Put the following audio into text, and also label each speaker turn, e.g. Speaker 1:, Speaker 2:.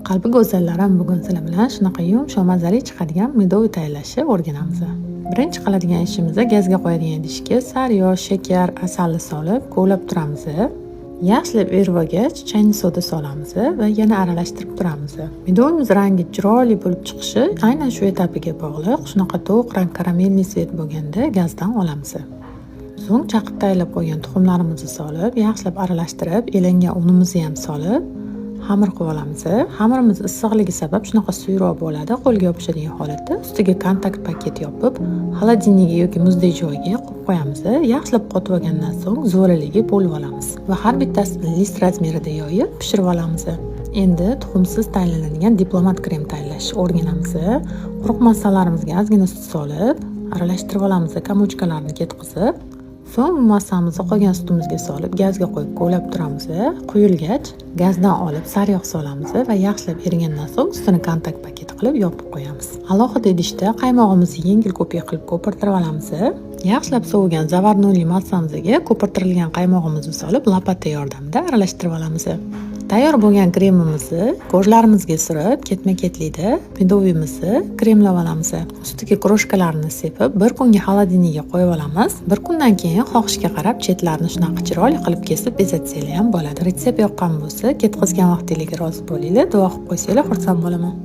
Speaker 1: Qalbi go'zallarim, bugun sizlar bilan shunaqa yumshoq, mazali chiqadigan медовый tayyorlashni o'rganamiz. Birinchi qiladigan ishimiz, gazga qo'yadigan idishga sariyog', shakar, asalni solib, kovlab turamiz. Yaxshilab erib olgach, чайный soda solamiz va yana aralashtirib turamiz. Медовый imiz rangi chiroyli bo'lib chiqishi aynan shu etapiga bog'liq. Shunaqa to'q rang, карамельный цвет bo'lganda gazdan olamiz. So'ng chaqib tayyorlab qo'ygan tuxumlarimizni solib, yaxshilab aralashtirib, elangan unimizni ham solib, xamir qilib olamiz. Xamirimiz issiqligi sabab shunaqa suyuqroq bo'ladi, qo'lga yopishadigan holatda. Ustiga kontakt paket yopib, холодильник ga yoki muzdek joyga qo'yib qo'yamiz. Yaxshilab qotib olgandan so'ng zo'raliga bo'lib olamiz va har bittasini лист размер ida yoyib, pishirib olamiz. Endi tuxumsiz tayyorlanadigan diplomat krem tayyorlashni o'rganamiz. Quruq massalarimizga ozgina sut solib, aralashtirib olamiz, комочка larni ketqizib. So'ng massamizni qolgan sutimizga solib, gazga qo'yib kovlab turamiz. Quyilgach, gazdan olib, sariyog' solamiz va yaxshilab erigandan so'ng ustini kontakt paket qilib yopib qo'yamiz. Alohida idishda qaymog'imizni yengil ko'pik qilib ko'pirtirib olamiz. Yaxshilab sovigan заварной massamizga ko'pirtirilgan qaymog'imizni solib, лопата yordamida aralashtirib olamiz. Tayyor bo'lgan kremimizni корж larimizga surib, ketma-ketlikda медовый imizni kremlab olamiz. Ustiga крошка larni sepib, bir kunga холодильник ga qo'yib olamiz. Bir kundan keyin xohishga qarab chetlarini shunaqa chiroyli qilib kesib bezatsanglar ham bo'ladi. Retsept yoqqan bo'lsa, ketkazgan vaqtinglarga rozi bo'linglar, duo qilib qo'ysanglar, xursand bo'laman.